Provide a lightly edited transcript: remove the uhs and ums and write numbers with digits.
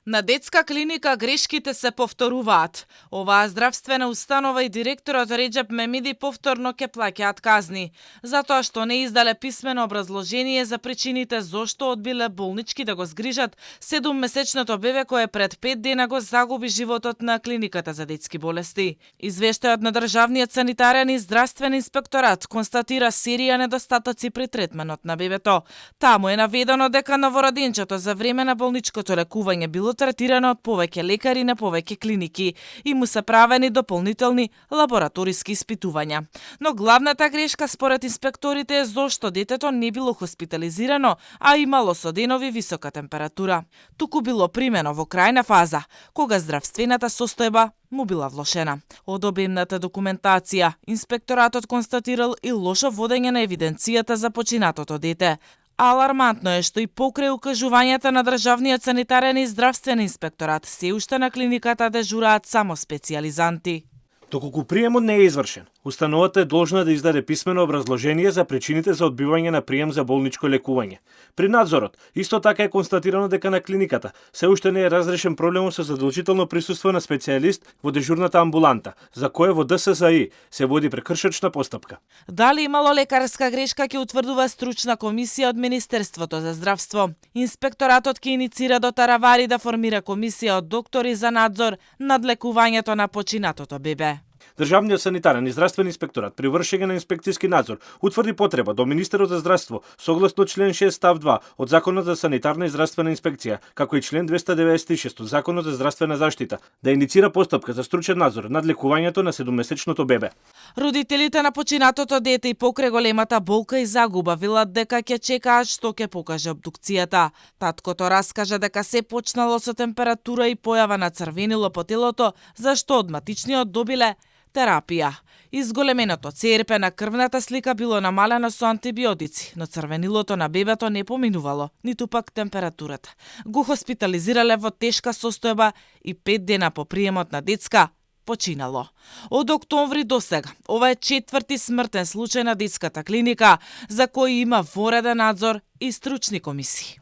На детска клиника грешките се повторуваат. Оваа здравствена установа и директорот Реджеп Мемиди повторно ќе плаќаат казни, затоа што не издале писмено образложение за причините зошто одбиле болнички да го згрижат 7-месечното бебе кое пред 5 дена го загуби животот на клиниката за детски болести. Извештајот на државниот санитарен и здравствен инспекторат констатира серија недостатоци при третманот на бебето. Таму е наведено дека новороденчето за време на болничкото лекување било третирано од повеќе лекари на повеќе клиники и му се правени дополнителни лабораториски испитувања. Но главната грешка според инспекторите е зошто детето не било хоспитализирано, а имало со денови висока температура. Туку било примено во крајна фаза, кога здравствената состојба му била влошена. Од обемната документација, инспекторатот констатирал и лошо водење на евиденцијата за починатото дете. Алармантно е што и покрај укажувањата на државниот санитарен и здравствен инспекторат, се уште на клиниката дежураат само специјализанти. Доколку приемот не е извршен, установата е должна да издаде писмено образложение за причините за одбивање на прием за болничко лекување. При надзорот, исто така е констатирано дека на клиниката се уште не е разрешен проблемот со задолжително присуство на специјалист во дежурната амбуланта, за кое во ДСЗИ се води прекршечна постапка. Дали имало лекарска грешка ќе утврдува стручна комисија од Министерството за здравство. Инспекторатот ќе иницира до Таравари да формира комисија од доктори за надзор над лекувањето на починатото бебе. Државниот санитарен и здравствен инспекторат при вршење на инспекцијски надзор утврди потреба до Министерот за здравство согласно член 6 став 2 од Законот за санитарна и здравствена инспекција, како и член 296 од Законот за здравствена заштита, да иницира постапка за стручен надзор над лекувањето на 7-месечното бебе. Родителите на починатото дете и покрај големата болка и загуба велат дека ќе чекаат што ќе покаже обдукцијата. Таткото раскажа дека се почнало со температура и појава на црвенило по телото, зашто од матичниот добиле терапија. Изголеменото ЦРП на крвната слика било намалено со антибиотици, но црвенилото на бебето не поминувало, ниту пак температурата. Го хоспитализирале во тешка состојба и 5 дена по приемот на детска починало. Од октомври до сега, ова е 4ти смртен случај на детската клиника, за кој има вореден надзор и стручни комисии.